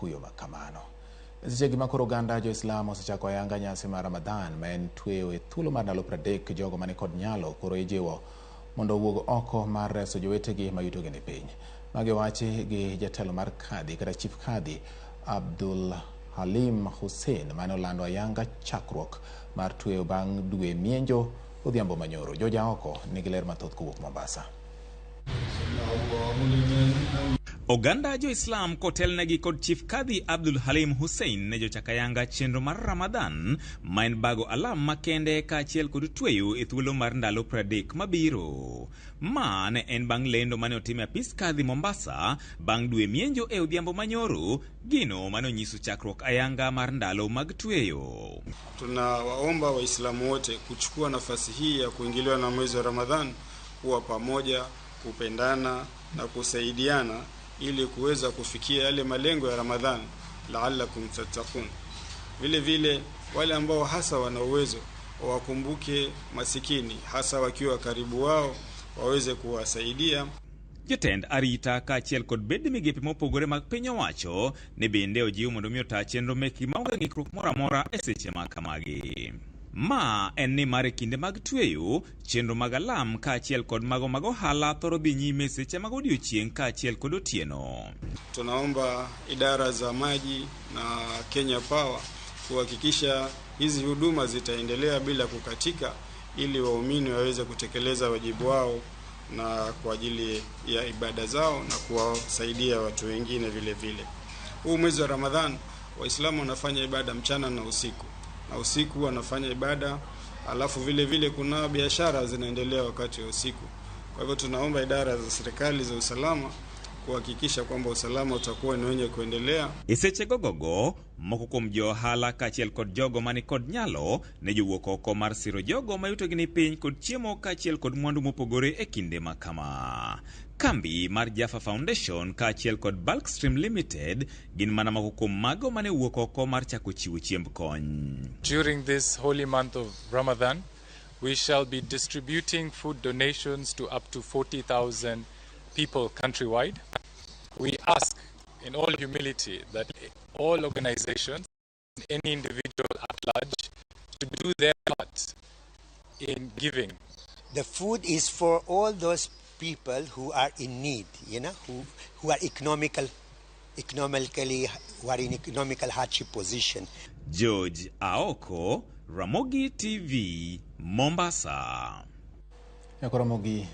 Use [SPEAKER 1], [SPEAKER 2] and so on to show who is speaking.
[SPEAKER 1] kuyo ma kamano. E sechegi ma koro oganda jo-Islam osechako ayanga nyasi mar Ramadhan ma en tweyo e thuolo mar ndalo 30 jogo mani kod nyalo koro ijiwo mondo owuog oko mar reso jowetegi ma yutogi ni piny. Magi owachi gi jatelo mar kadhi kata chief kadhi Abdul Halim Hussein mane olando ayanga chakruok mar tweyo bang' dwe mienjo odhiambo manyoro. George Aoko nigi ler mathoth kowuok Mombasa.
[SPEAKER 2] Oganda jo-Islam kotelnegi kod Chief Kadhi Abdul Halim Hussein ne jochako ayanga chenro mar Ramadhan ma en bago alam makende kaachiel kod tweyo e thuolo mar ndalo 30 mabiro. Ma ne en bang' lendo mane otim e apis kadhi Mombasa bang' dwe mienjo e odhiambo manyoro, gino mane onyiso chakruok ayanga mar ndalo mag tweyo.
[SPEAKER 3] Tunawaomba Waislamu wote kuchukua nafasi hii ya kuingiliwa na mwezi wa Ramadhan kuwa pamoja, kupendana na kusaidiana ili kuweza kufikia yale malengo ya Ramadhan, la'allakum tattaqun. Vile vile wale ambao hasa wana uwezo wawakumbuke masikini, hasa wakiwa karibu wao waweze kuwasaidia.
[SPEAKER 2] Jotend arita kaachiel kod bede migepe mopogore mag piny owacho ne bende ojiw mondo mi ota chenro mekgi maonge ng'ikruok moro amora e seche ma kamagi. Ma en ni mar e kinde mag tweyo, chenro mag alam kaachiel kod mago mag ohala thoro dhi nyime seche mag odiochieng' kaachiel kod otieno.
[SPEAKER 3] Tunaomba idara za maji na Kenya Power kuhakikisha hizi huduma zitaendelea bila kukatika ili waumini waweze kutekeleza wajibu wao na kwa ajili ya ibada zao na kuwasaidia watu wengine vile vile. Huu mwezi wa Ramadhan Waislamu wanafanya ibada mchana na usiku, na usiku wanafanya ibada, alafu vile vile kuna biashara zinaendelea wakati wa usiku. Kwa hivyo tunaomba idara za serikali za usalama kuhakikisha kwamba usalama utakuwa ni wenye kuendelea.
[SPEAKER 2] E seche gogogo, moko kuom jo ohala kaachiel kod jogo mani kod nyalo ne jowuok oko mar siro jogo ma yutogi ni piny kod chiemo kaachiel kod mwandu mopogore e kinde ma kama. Kambi mar Jaffa Foundation kaachiel kod Bulkstream Limited gin mana moko kuom mago mane owuok oko mar chako chiwo chiemb kony.
[SPEAKER 4] During this holy month of Ramadan, we shall be distributing food donations to up to 40,000 people countrywide. We ask in all humility that all organizations, any individual at large, to do their part in giving.
[SPEAKER 5] The food is for all those people who are in need, who are economically, who are in economical hardship position.
[SPEAKER 2] George Aoko, Ramogi TV, Mombasa.
[SPEAKER 1] Ramogi.